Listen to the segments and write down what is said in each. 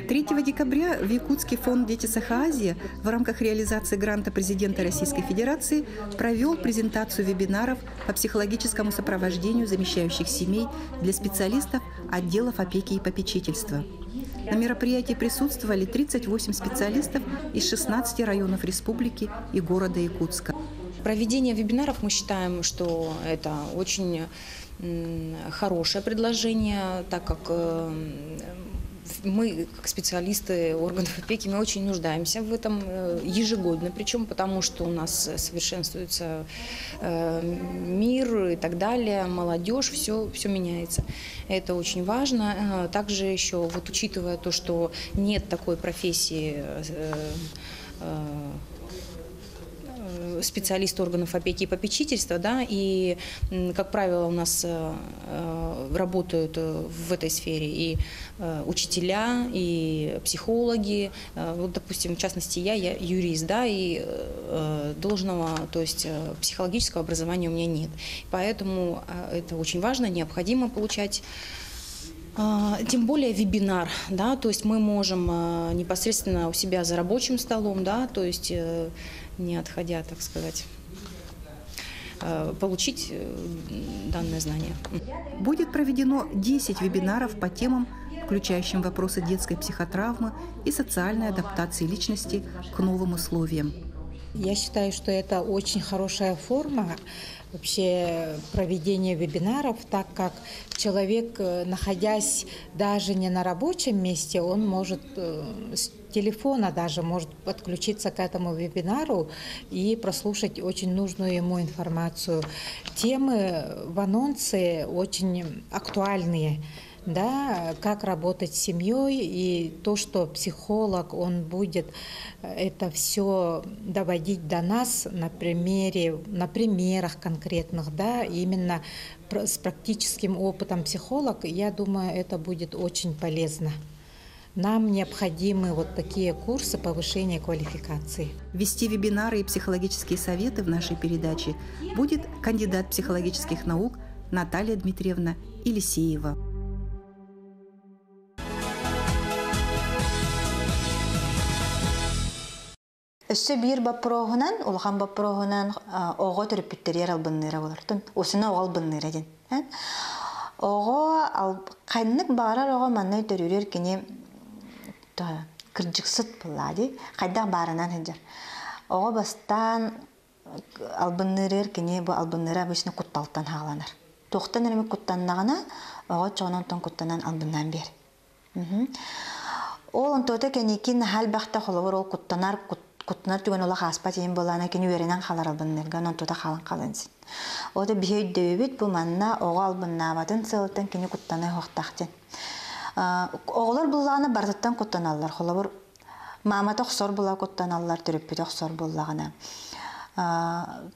3 декабря в Якутский фонд «Дети Саха-Азии» в рамках реализации гранта президента Российской Федерации провел презентацию вебинаров по психологическому сопровождению замещающих семей для специалистов отделов опеки и попечительства. На мероприятии присутствовали 38 специалистов из 16 районов республики и города Якутска. Проведение вебинаров мы считаем, что это очень хорошее предложение, так как мы, как специалисты органов опеки, мы очень нуждаемся в этом ежегодно, причем потому, что у нас совершенствуется мир и так далее, молодежь, все меняется. Это очень важно. Также еще, вот, учитывая то, что нет такой профессии специалист органов опеки и попечительства, да, и, как правило, у нас работают в этой сфере и учителя, и психологи. Вот, допустим, в частности, я юрист, да, и должного, то есть психологического образования у меня нет. Поэтому это очень важно, необходимо получать. Тем более вебинар, да, то есть мы можем непосредственно у себя за рабочим столом, да, то есть не отходя, так сказать, получить данное знание. Будет проведено 10 вебинаров по темам, включающим вопросы детской психотравмы и социальной адаптации личности к новым условиям. Я считаю, что это очень хорошая форма вообще проведения вебинаров, так как человек, находясь даже не на рабочем месте, он может с телефона даже может подключиться к этому вебинару и прослушать очень нужную ему информацию. Темы в анонсе очень актуальные. Да, как работать с семьей, и то, что психолог, он будет это все доводить до нас на примере, на примерах конкретных, да, именно с практическим опытом психолог, я думаю, это будет очень полезно. Нам необходимы вот такие курсы повышения квалификации. Вести вебинары и психологические советы в нашей передаче будет кандидат психологических наук Наталья Дмитриевна Елисеева. Өссө биир боппуруоһунан, улахан боппуруоһунан оҕо төрөппүттэригэр албынныыра буолар. Усуна оҕо албынныыра диэн. Оҕо ханнык баҕарар оҕо манна төрүүрүөр кини кырдьыксыт буоллаа дии. Хайдах баарынан сылдьар. Оҕо бастаан албынныырыгар кини бу албынныыра обычно кутталтан хааланар. Туохтан эрэ куттаннаҕына оҕо чоҕунан куттанан албыннаан биэр. Ол онтуота кэнникин наһаа элбэхтэ холобур ол куттанар куттанар түгэн олох ааспат иһин буоллаҕына кини үөрэнэн хаалар албынныырга онон тута хаалан хаалан син. Ота биһи өйдөбүбүт бу манна оҕо албыннаабатын сыалыттан кини куттана уохтаах диэн. Оҕолор буллаҕына барытыттан куттаналлар. Холобур маамата охсор була куттаналлар, төрөппүтэ охсор буоллаҕына.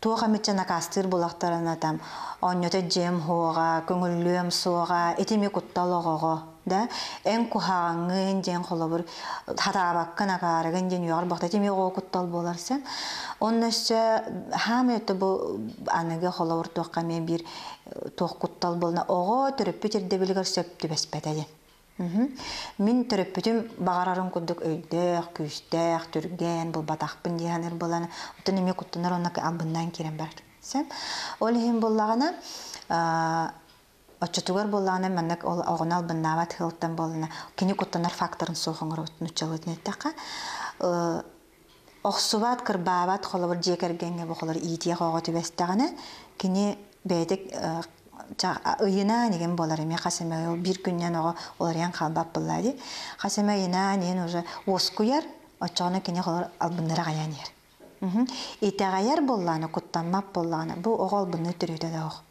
Туох эмитчэ накаастыыр булахтарына там оонньото дьиэм хуоҕа, көҥүллүөм суоҕа, итими куттал оҕоҕо да эн куһаҕаҥҥын диэн холобур хатаабаккын акаарыгын диэн үөҕэр бахта итими оҕо куттал буолар сен. Онно өссө хаамай өттө бу аныгы холобур туохха эмиэ биир туох куттал буолна оҕо төрөппүт ирдэбилигэр сөп түбэспэтэ диэн. Мин төрөппүтүм баҕарарын курдук өйдөөх, күүстээх, түргэн, булбатахпын дии саныыр буолан, оттон эмиэ куттанар уонна албыннаан киирэн барар. Сөп. Ол иһин буоллаҕына, оччотугар буоллаҕына маннык ол оҕону албыннаабат ыалтан буоллаҕына, кини куттанар факторын суох оҥоробут нууччалыытын эттэххэ. Охсубат, кырбаабат, холобур дьиэ кэргэҥҥэ бу холор иитиэх оҕо түбэстэҕинэ, кини бэйэтэ ыйынаан игин буолар эмиэ хас эмэ ол биир күннэн оҕо уларыйан хаалбат буоллаа дии. Хас эмэ ыйынаан иһин уже уоскуйар, оччоҕуна кини холор албынныра аҕайан иһэр. Итэҕэйэр буоллаҕына, куттаммат буоллаҕына, бу оҕо албынныыр төрүөтэ да суох.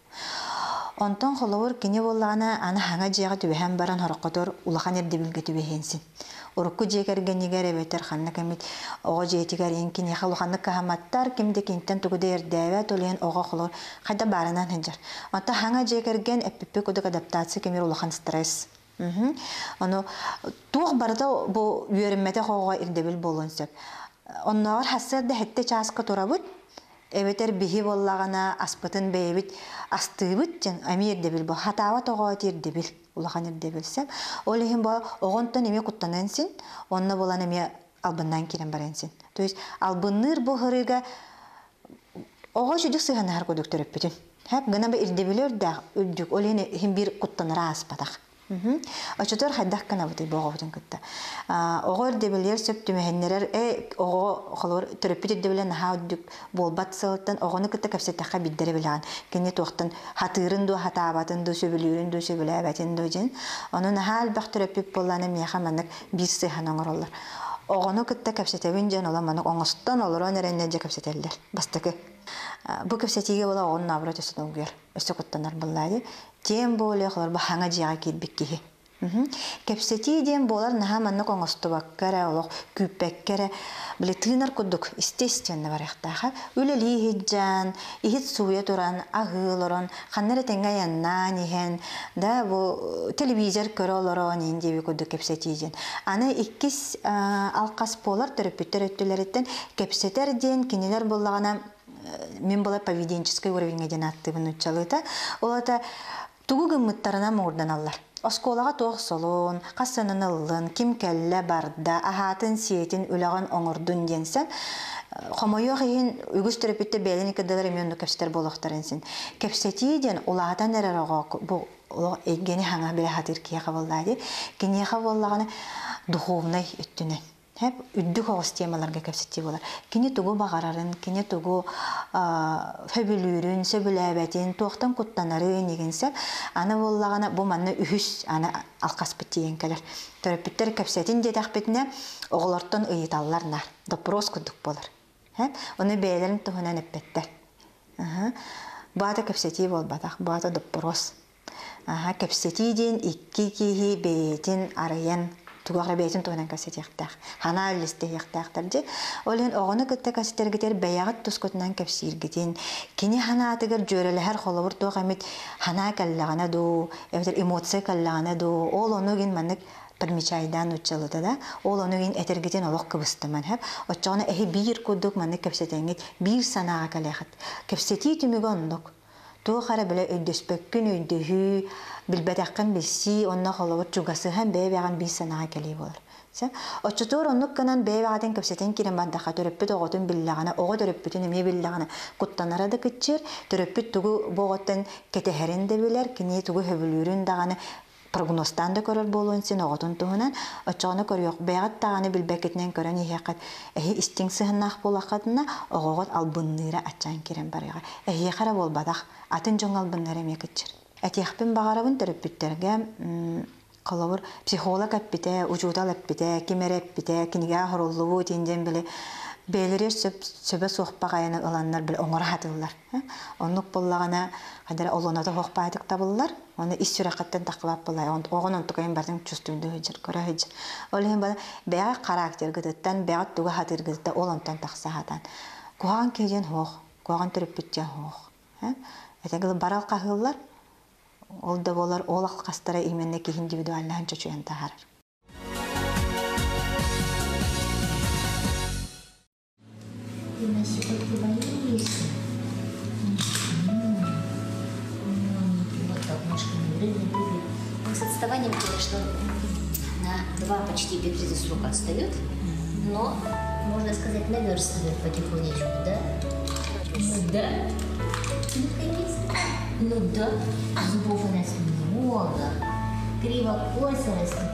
Онтон холобур кини буоллаҕына аны хаҥа дьиэҕэ түбэһэн баран хороххотор улахан ирдэбилгэ түбэһиэн син. Урукку дьиэ кэргэнигэр эбэтэр ханнык эмит оҕо дьиэтигэр иһин киниэхэ улаханнык кыһамматтар, ким да киниттэн тугу да ирдээбэт, ол иһин оҕо холобур хайда баарынан сылдьар. Онтон хаҥа дьиэ кэргэн эппиппит курдук адаптация кэмигэр улахан стресс. Ону туох барыта бу үөрэммэтэх оҕоҕо ирдэбил буолуон сөп. Оннооҕор хассыарда сэттэ чааска турабыт. Эбэтэр биһи буоллаҕына аспытын бэйэбит астыыбыт диэн эмиэ ирдэбил бу. Хатаабат оҕо ирдэбил, улахан ирдэбил сеп. Ол иһин бу оҕонтон эмиэ куттаныан син, онно булан эмиэ албыннаан киирэн баран син. То есть албынныыр бу хырыыга оҕо сүдүк сыһыаннаһар курдук төрөппүтүн. Хэп гына бу ирдэбили үрдээх үрдүк, ол иһин биир куттанара ааспатах. Оччотугар хайдах гынабытый бу оҕобутун кытта? Оҕо ирдэбилигэр сөп түмэһиннэрэр оҕо холобур төрөппүт ирдэбилэ наһаа үрдүк буолбат сылтан оҕону кытта кэпсэттэххэ биирдэрэ билэҕин. Кини туохтан хатыырын дуу, хатаабатын дуу, сөбүлүүрүн дуу, сөбүлээбэтин дуу дьин. Ону наһаа элбэх төрөппүт буоллаҕына миэхэ маннык биир сыһан оҥороллор. Оҕону кытта кэпсэтэбин диэн олор маннык оҥостон олорон эрэннэр дьэ кэпсэтэллэр. Бастакы. Бу кэпсэтиигэ буола оҕону наоборот өссө долгуйар. Өссө куттанар буоллаа дии. Тем более холобур хаҥа дьиэҕэ киирбит киһи. Кэпсэтии диэн буолар наһаа маннык оҥостубакка эрэ, олох күүппэккэ эрэ, били тыынар курдук естественно барыахтаах. Үлэлии иһитдьаан, иһит сууйа туран, аһыы олорон, ханна эрэ тэҥҥэ айаннаан иһэн, да бу телевизор көрө олорон иһин диэби курдук кэпсэтии диэн. Аны иккис алхас буолар төрөппүттэр өттүлэриттэн кэпсэтэр диэн кинилэр буоллаҕына мин була поведенческий уровеньҥа диэн ааттыыбын нууччалыыта. Ол это тугу гыммыттарынан муҥурданаллар. Оскуолаҕа туох солун, хас сыананы ыллын, ким кэллэ, барда, аһаатын, сиэтин, үлэҕин оҥордун диэн сэн хомойуох иһин үгүс төрөппүттэр бэйэлэрин иккэрдэлэр эмиэ оннук кэпсэтэр буолуохтарын син. Кэпсэтии диэн улаатан эрэр оҕо бу олох эйгэни хаҥа билэ сатыыр киһиэхэ буоллаа дии. Киниэхэ буоллаҕына духовнай өттүнэн Хэп үрдүк оҕус темаларга кэпсэтии буолар. Кини тугу баҕарарын, кини тугу сөбүлүүрүн, сөбүлээбэтин, туохтан куттанарын игин сөп. Аны буоллаҕына бу манна үһүс аны алхаспыт тиийэн кэлэр. Төрөппүттэр кэпсэтин диэтэхпитинэ оҕолортон ыйыталлар наар. Допрос курдук буолар. Ону бэйэлэрин туһунан эппэттэр. Баата кэпсэтии буолбатах, баата доппуруос. Аһа, кэпсэтии диэн икки киһи бэйэтин арыйан, тугу эрэ бэйэтин туһунан кэпсэтиэхтээх, санаа үллэстэһиэхтээхтэр дьэ. Ол иһин оҕону кытта кэпсэтэргитигэр бэйэҕит тускутунан кэпсииргитин, кини санаатыгар дьүөрэлэһэр холобур туох эмит санаа кэллэҕинэ дуу, эбэтэр эмоция кэллэҕинэ дуу, ол ону гин маннык подмечайдаан нууччалыта да, ол ону гин этэргитин олох кыбыстыман хэп. Оччоҕуна эһи биир курдук маннык кэпсэтэҥҥит биир санааҕа кэлиэхит. Кэпсэтии түмүгэ оннук. Туох эрэ бile өйдөспөккүн өйдөһүү, билбэтэххин билсии, онно холобур чугасыһан бэйэ-бэйэҕин биир санааҕа кэлии буолар. Оччотугар оннук гынан бэйэ-бэйэҕитин кэпсэтэн киирэн бардахха төрөппүт оҕотун биллэҕинэ, оҕо төрөппүтүн эмиэ биллэҕинэ куттанара да кыччыыр, төрөппүт тугу бу оҕоттон кэтэһэрин да билэр, кини тугу сөбүлүүрүн даҕаны прогнозтаан да көрөр буолуон син оҕотун туһунан оччоҕуна көрүөх бэйэҕит даҕаны билбэккитинэн көрөн иһиэххит эһи истиҥ сыһыннаах буолаххытына оҕоҕут албынныыра аччаан киирэн барыаҕа эһиэхэ эрэ буолбатах атын дьоҥҥо албынныыра эмиэ кыччыр этиэхпин баҕарабын төрөппүттэргэ холобур психолог эппитэ учуутал эппитэ ким эрэ эппитэ кинигэҕэ хоруллубут диэн били бэйэлэригэр сөп сөбө суох баҕайыны ыланнар били оҥоро сатыыллар Оннук буоллаҕына, хайдара олуоната суох баайдык табыллар. Оны ис сүрэххиттэн таххыбат буоллай. Оҕон онтукайын бартын чувствуйду сылдьар, көрө сылдьар. Ол иһин бала бэйэҕэ характергытыттан, бэйэҕэ тугу сатыыргытыттан ол онтон тахса сатаан. Куһаҕан киһи диэн суох, куһаҕан төрөппүт диэн суох. Этэ барал хаһыыллар, ол да буолар ол алхастара именно киһи индивидуальнаһын чочуйан таһаарар. Ты нас ты боишься? Вот так ножками прыгай, прыгай. Он с отставанием, конечно, на два почти эпикриза срока отстает, но, можно сказать, наверстывает потихонечку, да? Ну да. Ну, конечно. Ну да. Зубов у нас много.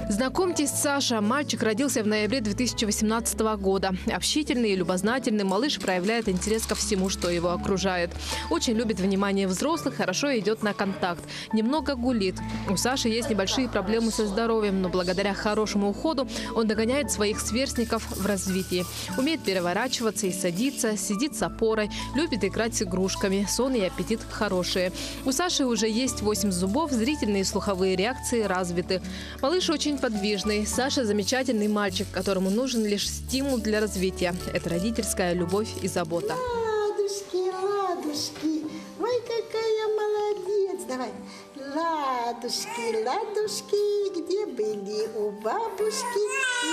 Знакомьтесь, Саша. Мальчик родился в ноябре 2018 года. Общительный и любознательный малыш проявляет интерес ко всему, что его окружает. Очень любит внимание взрослых, хорошо идет на контакт. Немного гулит. У Саши есть небольшие проблемы со здоровьем, но благодаря хорошему уходу он догоняет своих сверстников в развитии. Умеет переворачиваться и садиться, сидит с опорой, любит играть с игрушками. Сон и аппетит хорошие. У Саши уже есть 8 зубов, зрительные и слуховые реакции развиты. Малыш очень подвижный. Саша замечательный мальчик, которому нужен лишь стимул для развития. Это родительская любовь и забота. Ладушки, ладушки, ой, какая молодец. Давай. Ладушки, ладушки, где были у бабушки?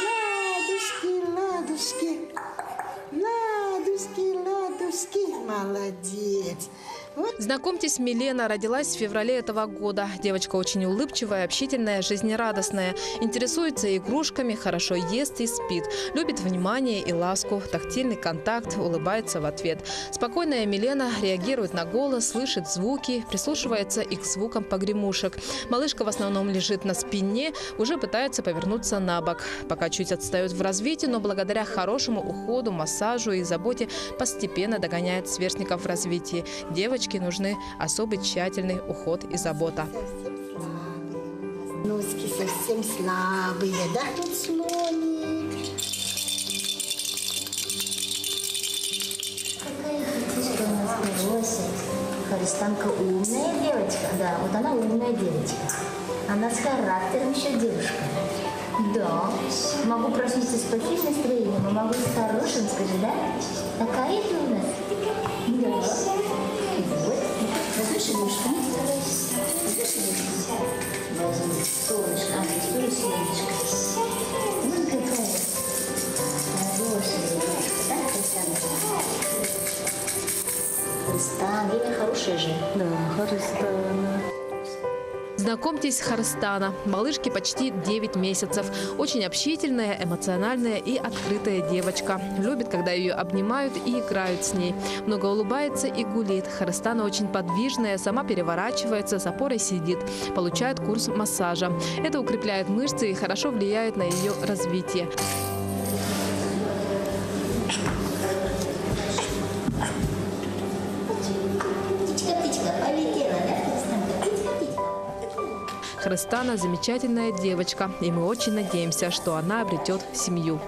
Ладушки, ладушки, ладушки, ладушки. Молодец. Вот. Знакомьтесь, Милена родилась в феврале этого года. Девочка очень улыбчивая, общительная, жизнерадостная. Интересуется игрушками, хорошо ест и спит. Любит внимание и ласку, тактильный контакт, улыбается в ответ. Спокойная Милена реагирует на голос, слышит звуки, прислушивается и к звукам погремушек. Малышка в основном лежит на спине, уже пытается повернуться на бок. Пока чуть отстает в развитии, но благодаря хорошему уходу, массажу и заботе постепенно догоняет сверстников в развитии. Девочке нужны особый тщательный уход и забота. Носки совсем слабые, да? Тут слоник. Какая христинка у нас хорошая. Христанка умная девочка. Да, вот она умная девочка. Она с характером еще девушка. Да, могу проснуться с плохим настроением, а могу с хорошим, скажи, да? Такая ты у нас? Да. Вот. Возьмешь игрушку? Возьмешь игрушку? Возьми. Солнышко. А, здесь тоже солнышко. Вон какая хорошая игрушка, да, Христаночка? Христан, имя хорошее же. Да, Христана. Знакомьтесь, Харстана. Малышке почти 9 месяцев. Очень общительная, эмоциональная и открытая девочка. Любит, когда ее обнимают и играют с ней. Много улыбается и гулит. Харстана очень подвижная, сама переворачивается, с опорой сидит. Получает курс массажа. Это укрепляет мышцы и хорошо влияет на ее развитие. Христана замечательная девочка, и мы очень надеемся, что она обретет семью.